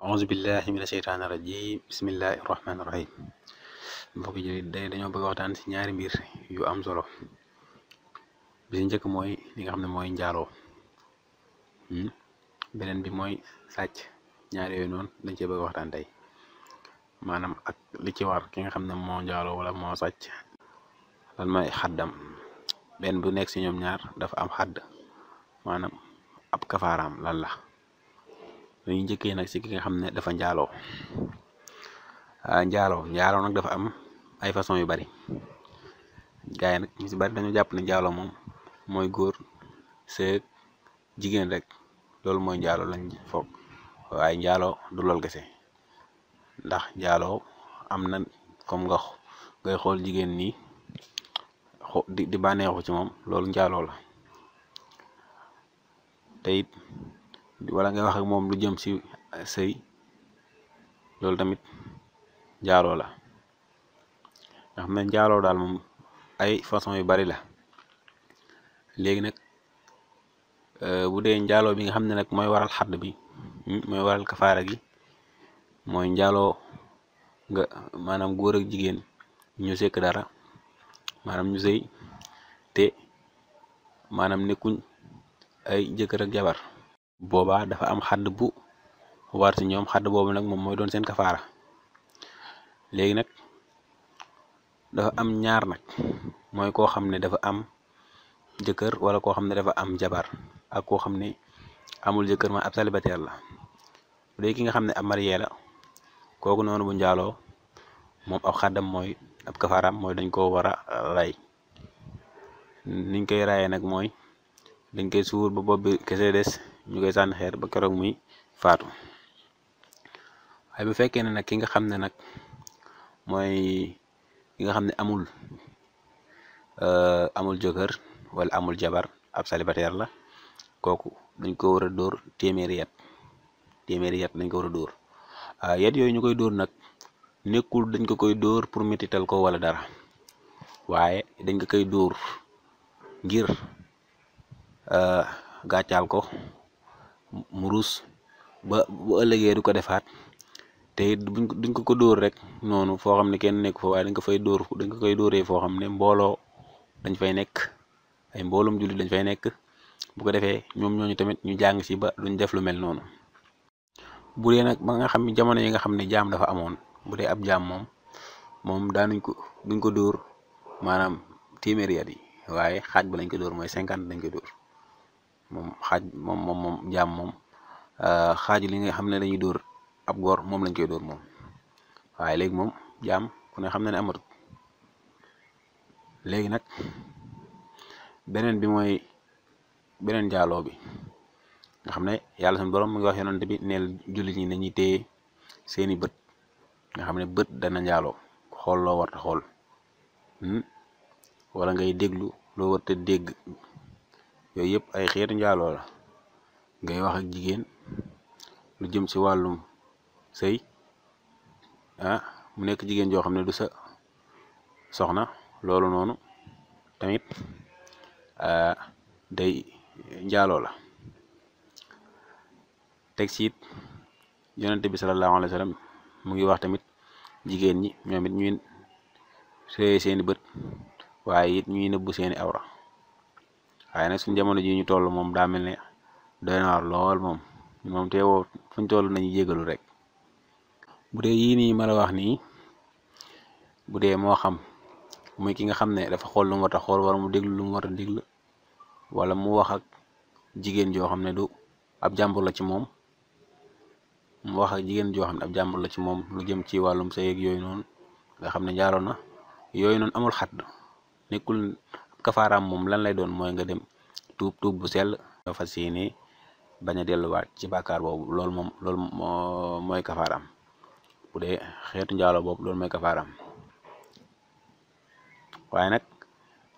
auzu billahi mina sheytaani rajim bismillahi rahmaani rahim mbokki jullit day dañoo bëgg waxtaan ci ñaari mbir yu am solo bi ci njëkk mooy li nga xam ne mooy njaaloo beneen bi mooy sàcc ñaar yooyu noonu dañ cee bëgg waxtaan tey maanaam ak li ci war ki nga xam ne moo njaaloo wala moo sàcc lan mooy xaddam benn bu nekk ci ñoom ñaar dafa am xadd maanaam ab kafaaraam lan la dañuy njëkkee nag ci ki nga xam ne dafa njaaloo njaaloo nag dafa am ay façon yu bari gars yi nag ñu ci bari dañu jàpp ne njaaloo moom mooy góor seeg jigéen rek loolu mooy njaaloo lañ foog waaye njaaloo du lool kese ndax njaaloo am na comme nga ngay xool jigéen nii di bànneexu ci moom loolu njaaloo la te it wala nga wax ak moom lu jëm ci sëy loolu tamit njaaloo la nga xam ne njaaloo daal moom ay façon yu bari la léegi nag bu dee njaaloo bi nga xam ne nag mooy waral xadd bi mooy waral kafaara gi mooy njaaloo nga maanaam góor ak jigéen ñu sekk dara maanaam ñu sëy te maanaam nekkuñ ay jëkkër ak jabar boobaa dafa am xadd bu war ci ñoom xadd boobu nag moom mooy doon seen kafaara léegi nag dafa am ñaar nag mooy koo xam ne dafa am jëkkër wala koo xam ne dafa am jabar ak koo xam ne amul jëkkër ma ab célibataire la bu dee ki nga xam ne ab marié la kooku noonu bu njaaloo moom ab xaddam mooy ab kafaaraam mooy dañ koo war a rey niñ koy rayee nag mooy dañ koy suur ba bopp bi kese des ñu koy sànni xeer ba keroog muy faatu waaye bu fekkee ne nag ki nga xam ne nag mooy ki nga xam ne amul jëkkër wala amul jabar ab célibataire la kooku dañ ko war a dóor téeméeri yat dañ ko war a dóor yat yooyu ñu koy dóor nag nekkul dañ ko koy dóor pour metital ko wala dara waaye dañ ko koy dóor ngir gàccaal ko mu rus ba bu ëllëgee du ko defaat te duñ ko dóor rek noonu foo xam ne kenn nekk fa waaye dañ ko koy dóoree foo xam ne mbooloo dañ fay nekk ay mbooloom jullit dañ fay nekk bu ko defee ñoom ñooñu tamit ñu jàng ci ba duñ def lu mel noonu bu dee nag ba nga xam ne jamono yi nga xam ne jaam dafa amoon bu dee ab jaam moom duñ ko dóor maanaam téeméeri at yi waaye xaaj ba lañ ko dóor mooy 50 lañ ko dóor moom xaaj moom jaam moom xaaj li nga xam ne dañuy dóor ab góor moom lañ koy dóor moom waaye léegi moom jaam ku ne xam na ne amatut léegi nag beneen bi mooy beneen njaaloo bi nga xam ne yàlla suñu borom mu ngi wax yonent bi neel jullit ñi nañuy téye seeni bët nga xam ne bët dana njaaloo xool loo warta xool wala ngay déglu loo warta dégg yooyu yëpp ay xeetu njaaloo la ngay wax ak jigéen lu jëm ci wàllum sëy mu nekk jigéen joo xam ne du sa soxna loolu noonu tamit day njaaloo la teg ci it yonente bi sallallahu alayhi wa sallam mu ngi wax tamit jigéen ñi ñoom it ñuy sëy seeni bët waaye it ñuy nëbbu seeni awra waaye nag suñ jamono ji ñu toll moom daa mel ne doy na waar lool moom teewoo fuñ toll nañu jégalu rek bu dee yii nii ma la wax nii bu dee moo xam muy ki nga xam ne dafa xool lu mu war a xool wala mu déglu lu mu war a déglu wala mu wax ak jigéen joo xam ne du ab jàmbur la ci moom mu wax ak jigéen joo xam ne ab jàmbur la ci moom lu jëm ci wàllum sëy ak yooyu noonu nga xam ne njaaloo na yooyu noonu amul xadd nekkul kafaaraam moom lan lay doon mooy nga dem tuub bu sell nga fas yéene bañ a delluwaat ci bàkkaar boobu loolu mooy kafaaraam bu dee xeetu njaaloo boobu loolu mooy kafaaraam waaye nag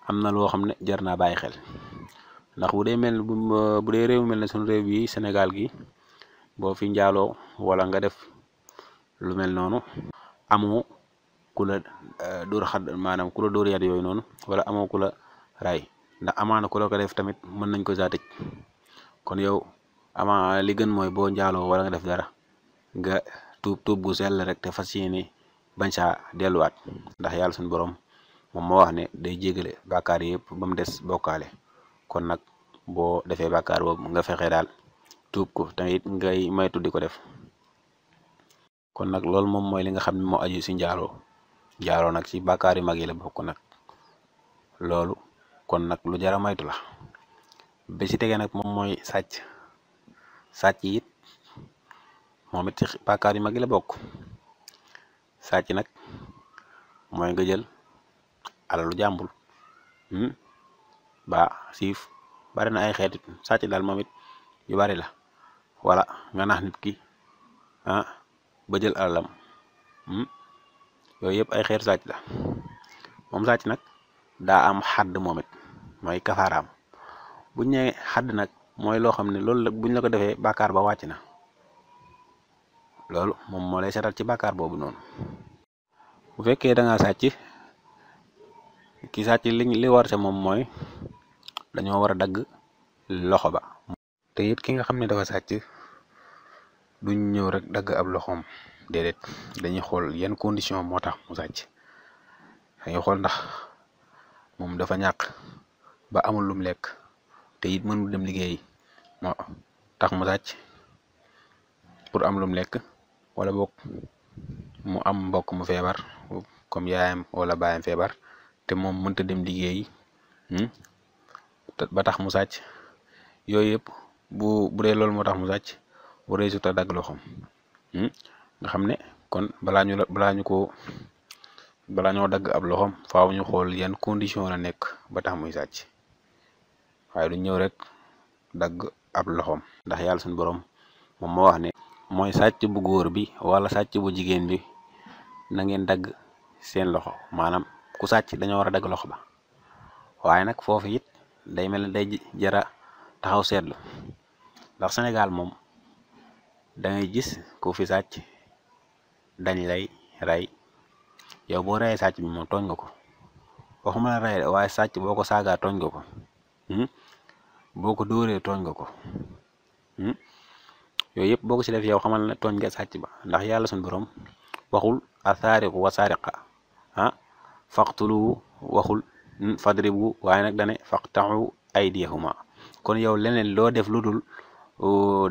am na loo xam ne jar naa bàyyi xel ndax bu dee réew mel ne suñu réew yi Sénégal gi boo fi njaaloo wala nga def lu mel noonu amoo ku la dóor xadd maanaam ku la dóor yat yooyu noonu wala amoo ku la ray ndax amaana ku la ko def tamit mën nañ ko saa tëj kon yow ama li gën mooy boo njaaloo wala nga def dara nga tuub gu sell rek te fas yéene bañ saa delluwaat, ndax yàlla suñu borom moom moo wax ne day jégale bàkkaar yëpp ba mu des bokkaale. kon nag boo defee bàkkaar boobu nga fexe daal tuub ko te it ngay maytu di ko def. kon nag loolu moom mooy li nga xam ne moo aju si njaaloo nag ci bàkkaar yu mag yi la bokk nag loolu. kon nag lu jara maytu la. bi ci tegee nag moom mooy sàcc it moom it ci bàkkaar yu mag yi la bokk. sàcc nag mooy nga jël alalu jàmbul ba siif bari na ay xeetit sàcc daal moom it yu bari la. wala nga nax nit ki ba jël alalam yooyu yëpp ay xeetu sàcc la. moom sàcc nag daa am xadd moom it mooy kafaaraam. buñ ne xadd nag mooy loo xam ne loolu la buñ la ko defee bàkkaar ba wàcc na. loolu moom moo lay setal ci bàkkaar boobu noonu. bu fekkee da nga sàcc ki sàcc li war sa moom mooy dañoo war a dagg loxo ba. te it ki nga xam ne dafa sàcc duñ ñëw rek dagg ab loxoom déedéet, dañuy xool yan condition moo tax mu sàcc. dañuy xool ndax moom dafa ñàkk ba amul lum lekk te it mënul dem liggéey moo tax mu sàcc pour am lum lekk, wala boog mu am mbokk mu feebar comme yaayam wala baayam feebar te moom mënta dem liggéey ba tax mu sàcc. yooyu yëpp bu dee loolu moo tax mu sàcc bu réussite a dagg loxoom nga xam ne kon balaa ñoo dagg ab loxoom faaw ñu xool yan condition la nekk ba tax muy sàcc, waaye du ñëw rek dagg ab loxoom. ndax yàlla suñu borom moom moo wax ne mooy sàcc bu góor bi wala sàcc bu jigéen bi na ngeen dagg seen loxo. maanaam ku sàcc dañoo war a dagg loxo ba. waaye nag foofu it day mel ne day jara taxaw seetlu, ndax Sénégal moom da ngay gis ku fi sàcc dañ lay rey. yow boo reyee sàcc bi moom tooñ nga ko, waxuma la rey waaye sàcc boo ko saagaa tooñ nga ko, boo ko dóoree tooñ nga ko. yooyu yëpp boo ko ci def yow xamal ne tooñ nga sàcc ba. ndax yàlla suñu borom waxul asaariqu wa saariqa faqtulu, waxul fadribu, waaye nag dane faqta'u aydiyahuma. kon yow leneen loo def lu dul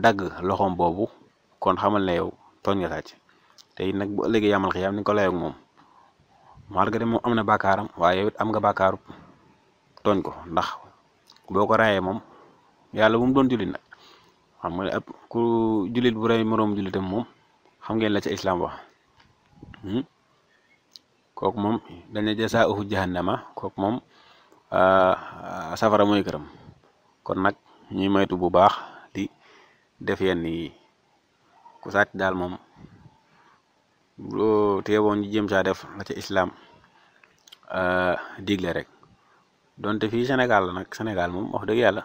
dagg loxoom boobu kon xamal ne yow tooñ nga sàcc. te it nag bu ëllëgee yamal xiyaam ni ko layoog moom malgré moom am na bàkkaaram waaye yow it am nga bàkkaaru tooñ ko. ndax boo ko rayee moom yàlla bu mu doon jullit nag xam nga ab ku jullit bu rey moroom jullitam moom xam ngeen la ca islam wax kooku moom dañu jasaa'uhu jahannama, kooku moom safara mooy këram. kon nag ñuy moytu bu baax di def yenn yi. ku sàcc daal moom loo teewoon ñu jëm saa def la ca islam digle rek. donte fii Sénégal la nag, Sénégal moom wax dëgg yàlla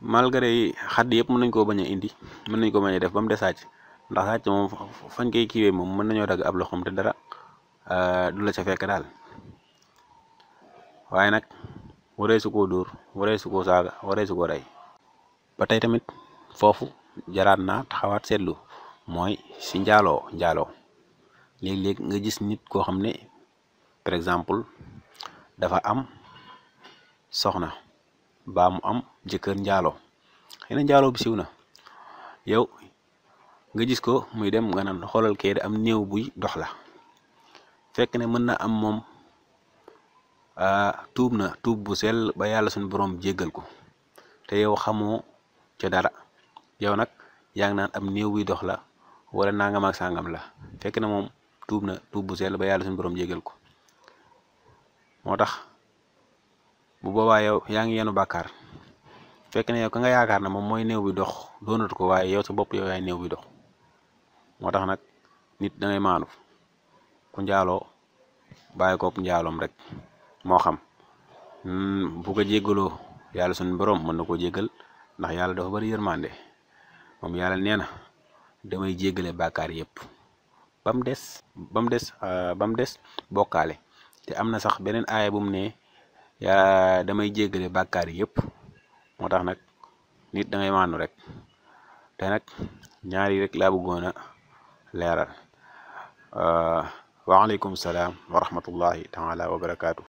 malgré xadd yëpp mën nañ koo bañ a indi, mën nañ ko bañ a def ba mu des sàcc. ndax sàcc moom fañ koy kiiwee moom mën nañoo dagg ab loxoom te dara du la ca fekk daal. waaye nag waree su koo dóor, waree su koo saaga, waree su koo rey. ba tey tamit foofu jaraat naa taxawaat seetlu mooy si njaaloo léeg-léeg nga gis nit koo xam ne par exemple dafa am soxna baa mu am jëkkër njaaloo. xëy na njaaloo bi siw na, yow nga gis ko muy dem nga naan xoolal kee am néew buy dox la. fekk ne mën na am moom tuub bu sell ba yàlla suñu borom jéggal ko te yow xamoo ca dara. yow nag yaa ngi naan am néew buy dox la wala nangam ak sangam la, fekk na moom tuub bu sell ba yàlla suñu borom jéggal ko. moo tax bu boobaa yow yaa ngi yenu bàkkaar. fekk ne yow ka nga yaakaar ne moom mooy néew bi dox doonatu ko, waaye yow sa bopp yow yaay néew bi dox. moo tax nag nit da ngay maanu. ku njaaloo bàyyi kopp njaaloom rek, moo xam bu ko jéggaloo yàlla suñu borom mën na koo jéggal, ndax yàlla dafa bari yërmande. moom yàlla nee na damay jéggale bàkkaar yëpp ba mu des bokkaale. te am na sax beneen aaya bu mu ne yaa damay jéggale bàkkaar yëpp. moo tax nag nit da ngay maanu rek. te nag ñaari rek laa bëggoon a leeral waaleykum salaam wa rahmatullahi taala wa barakaatu.